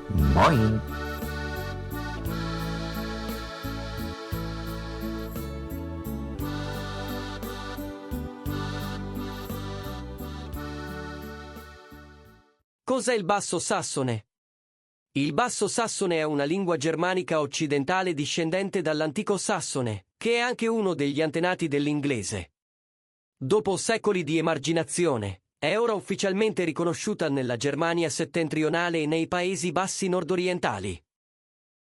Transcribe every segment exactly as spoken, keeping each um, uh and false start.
Moin. Cos'è il basso sassone? Il basso sassone è una lingua germanica occidentale discendente dall'antico sassone, che è anche uno degli antenati dell'inglese. Dopo secoli di emarginazione, è ora ufficialmente riconosciuta nella Germania settentrionale e nei Paesi Bassi nordorientali.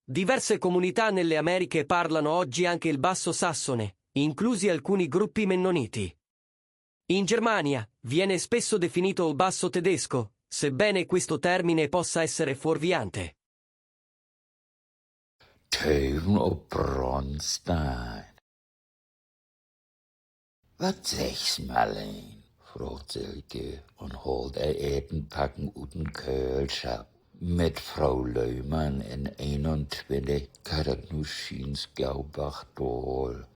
Diverse comunità nelle Americhe parlano oggi anche il basso sassone, inclusi alcuni gruppi mennoniti. In Germania, viene spesso definito basso tedesco, sebbene questo termine possa essere fuorviante. Töven op Bronstein. Wat seggst, Marleen?, fraagt Silke un haalt ehr Etenpacken ut den Köhlschapp. Mit Fro Löhmann in eenuntwintig geiht dat nu schiens gau bargdaal.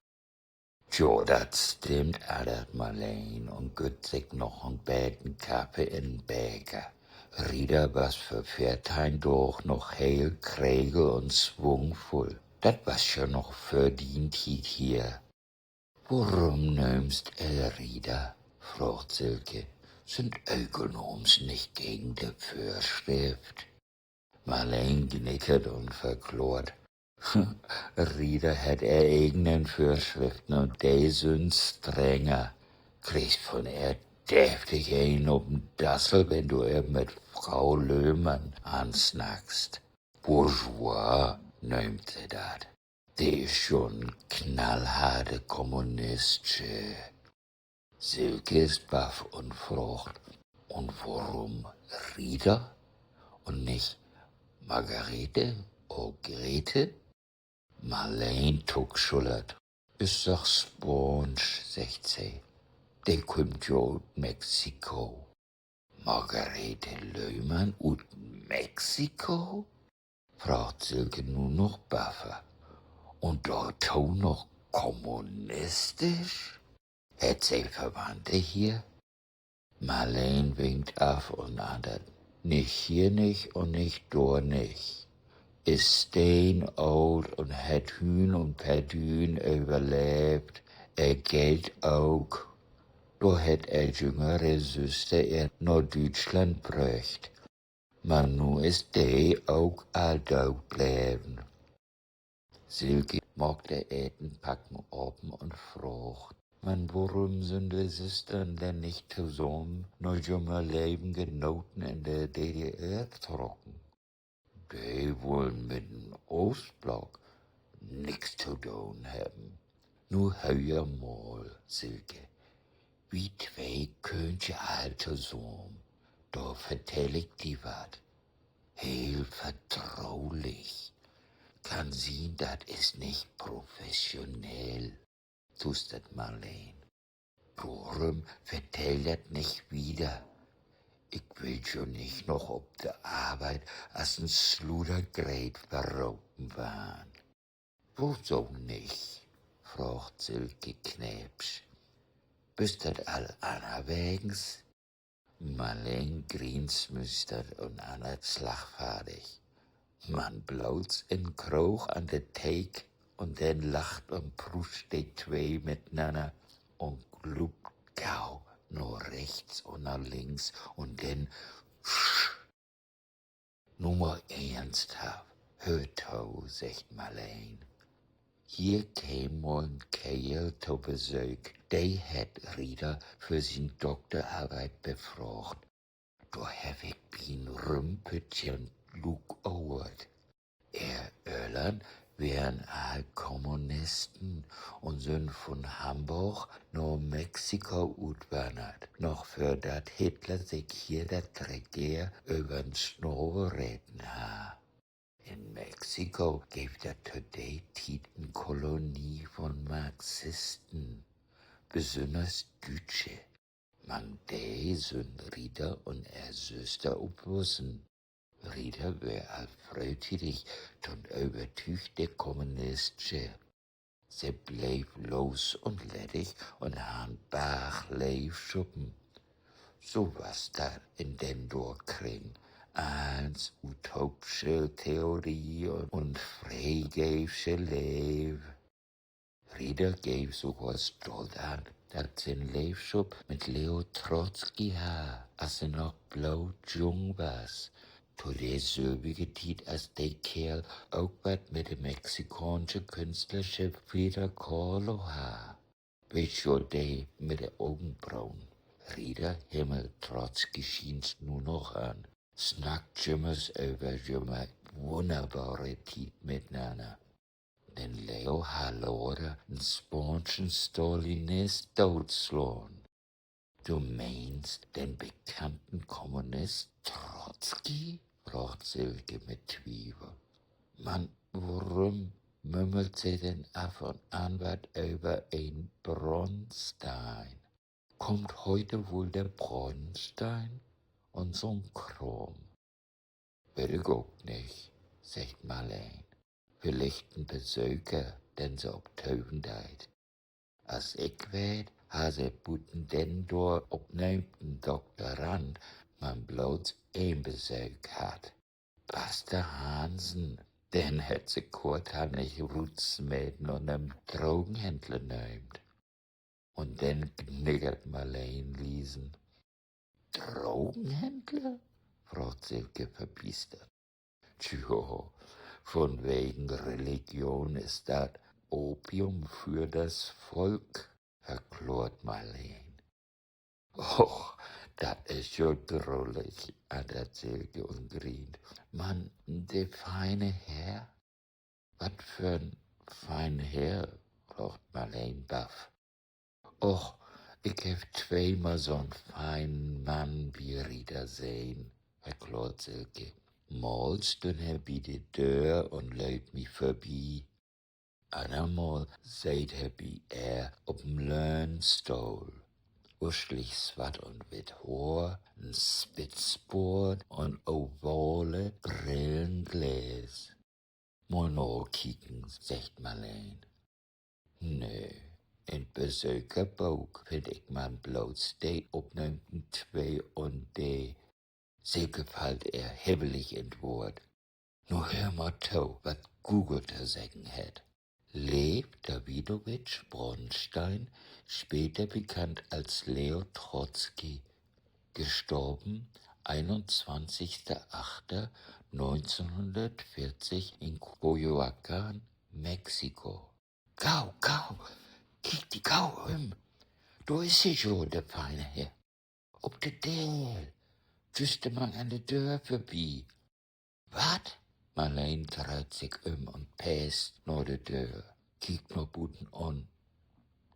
Jo, dat stimmt, antert Marleen un gütt sik noch en beten Kaffe in'n Beker. Rita was vör veerteihn Daag noch heel kregel un swungvull. Dat was ja noch vör dien Tiet hier. Worüm nöömst ehr Rita?, fraagt Silke. Sünd Ökelnaams nich gegen de Vörschrift? Marleen gnickert un verklaart: Rita hett ehr egenen Vörschriften, un de sünd strenger. Kriggst von ehr deftig een op 'n Dassel, wenn du ehr mit Fro Löhmann ansnackst. Bourgeois nöömt se dat. De is jo en knallharte Kommunistsche. Silke is baff un fraagt: Un worüm Rita un nich Margarete or Grete? Marleen tuckschullert. Is doch Spaansch, seggt se. De kümmt jo ut Mexiko. Margarete Löhmann ut Mexiko?, fraagt Silke nu noch baffer. Un dorto noch kommunistisch? Hett se Verwandte hier? Marleen winkt af un antert: Nich hier nich un nich dor nich. Is steenoolt un hett Hüün un Perdüün överleevt. Ehr Geld ok. Dor hett ehr jüngere Süster ehr na Düütschland bröcht. Man nu is de ok al doot bleven. Silke maakt ehr Etenpacken open un fraagt: Man worüm sünd de Süstern denn nich tosamen na jümehr leven Genoten in de D D R trocken? De wullen mit den Oostblock nix to doon hebben. Nu höör mal, Silke. Wi twee köönt je al tosamen. Dor vertell ik di wat. Heel vertrulich. Kann sien, dat is nich professionell, tuustert Marleen. Dorüm vertell dat nich wieder. Ik will jo nich noch op de Arbeit as en Sludergreet verropen warrn. Woso nich?, fraagt Silke kneepsch. Büst dat al annerwegens? Marleen grient, smüüstert un antert slagfardig: Man bloots in Kroog an de Theek. Un denn lacht un pruust de twee mitnanner un gluupt gau na rechts un na links un denn Nu mal eernsthaft, höör to, seggt Marleen. Hier keem mal en Keerl to Besöök, de hett Rita för sien Dokterarbeit befraagt. Dor heff ik bi'n Rümpütern luukohrt. Ehr Öllern weren all Kommunisten un sünd vun Hamborg na Mexiko utwannert, noch vör dat Hitler sik hier dat Regeer över'n Snavel reten harr. In Mexiko geev dat to de Tiet en Kolonie vun Marxisten, besünners Düütsche. Mank de sünd Rita un ehr Süster opwussen. Rita weer al fröhtiedig to 'n övertüügte Kommunistsche. Se bleev los un leddig un harr en Barg Leevschuppen. So was dat in den dor Kring. Allens utoopsche Theorie un freegeevsche Leev. Rita geev sogor stolt an, dat se en Leevschop mit Leo Trotzki harr, as se noch bloot jung was. To de sülvige Tiet, as de Keerl ok wat mit de mexikaansche Künstlersche Frida Kahlo harr. Weetst jo, de mit de Ogenbronen. Rita himmelt Trotzki schients nu noch an. Snackt jümmers över jümehr wunnerbare Tiet mitnanner. Den Leo harr later en spaanschen Stalinist dootslaan. Du meenst den bekannten Kommunist Trotzki?, fraagt Silke mit Twievel. Man worüm mümmelt se denn af un an wat över en Bronstein? Kommt heute wohl der Bronstein? Un so'n Kraam. Weet ik ok nich, seggt Marleen. Villicht en Besöker, den se op töven deit. As ik weet, harr se buten den dor opnehmen Doktorand man bloots een Besöök hatt: Paster Hansen. Den hett se korthannig rutsmeten un en Drogenhändler nöömt. Un denn gniggert Marleen liesen. Drogenhändler?, fraagt Silke verbiestert. Tjo, vunwegen Religion is dat Opium für das Volk, verklaart Marleen. Och, dat is jo drullig, antert Silke un grient. Man de fiene Herr? Wat för'n fienen Herr?, fraagt Marleen baff. Och, ik heff tweemal so'n fienen Mann bi Rita sehn, verklaart Silke. Mal stünn he bi de Döör un leet mi vörbi. Annermal seet he bi ehr op en Löhnstohl. Uschlich swatt un witt Hoor, en Spitzboort un ovale Brillenglääs. Mal nakieken, seggt Marleen. Nee, in't Besökerbook finn ik man bloots de Opnahmen twee un de… Silke fallt ehr hibbelig in't Woort: Nu höör mal to, wat Google to seggen hett. Lew Dawidowitsch Bronstein, später bekannt als Leo Trotzki, gestorben einundzwanzigster achter neunzehnhundertvierzig in Coyoacán, Mexiko. Gau, gau, kiek di gau üm. Dor is he jo, de fiene Herr. Op de Deel. Jüst man an de Döör vörbi. Wat? Marleen dreiht sik üm un peest na de Döör, kiekt na buten un: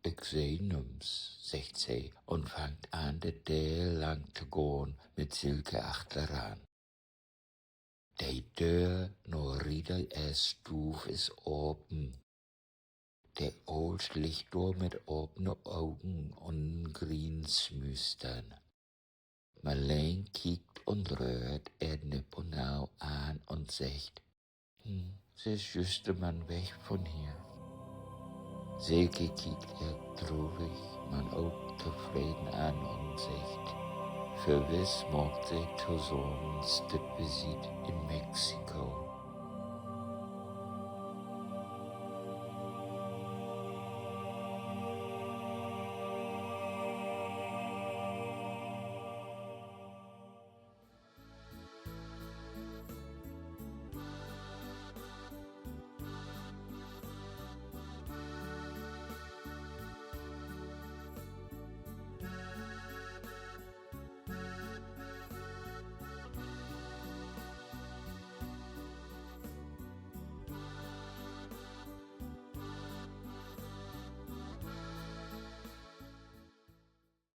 Ik seh nüms, seggt se un fangt an, de Deel lang to gahn, mit Silke achteran. De Döör na Rita ehr Stuuv is apen. De Oolsch liggt dor mit apen Ogen un grient smüstern. Marleen kiekt un röhrt ehr nipp un nau an un seggt: Hm, se is jüst man weg vun hier. Silke kiekt ehr trurig, man ok tofreden an un seggt: Förwiss maakt se tosamen Stippvisiet in Mexiko.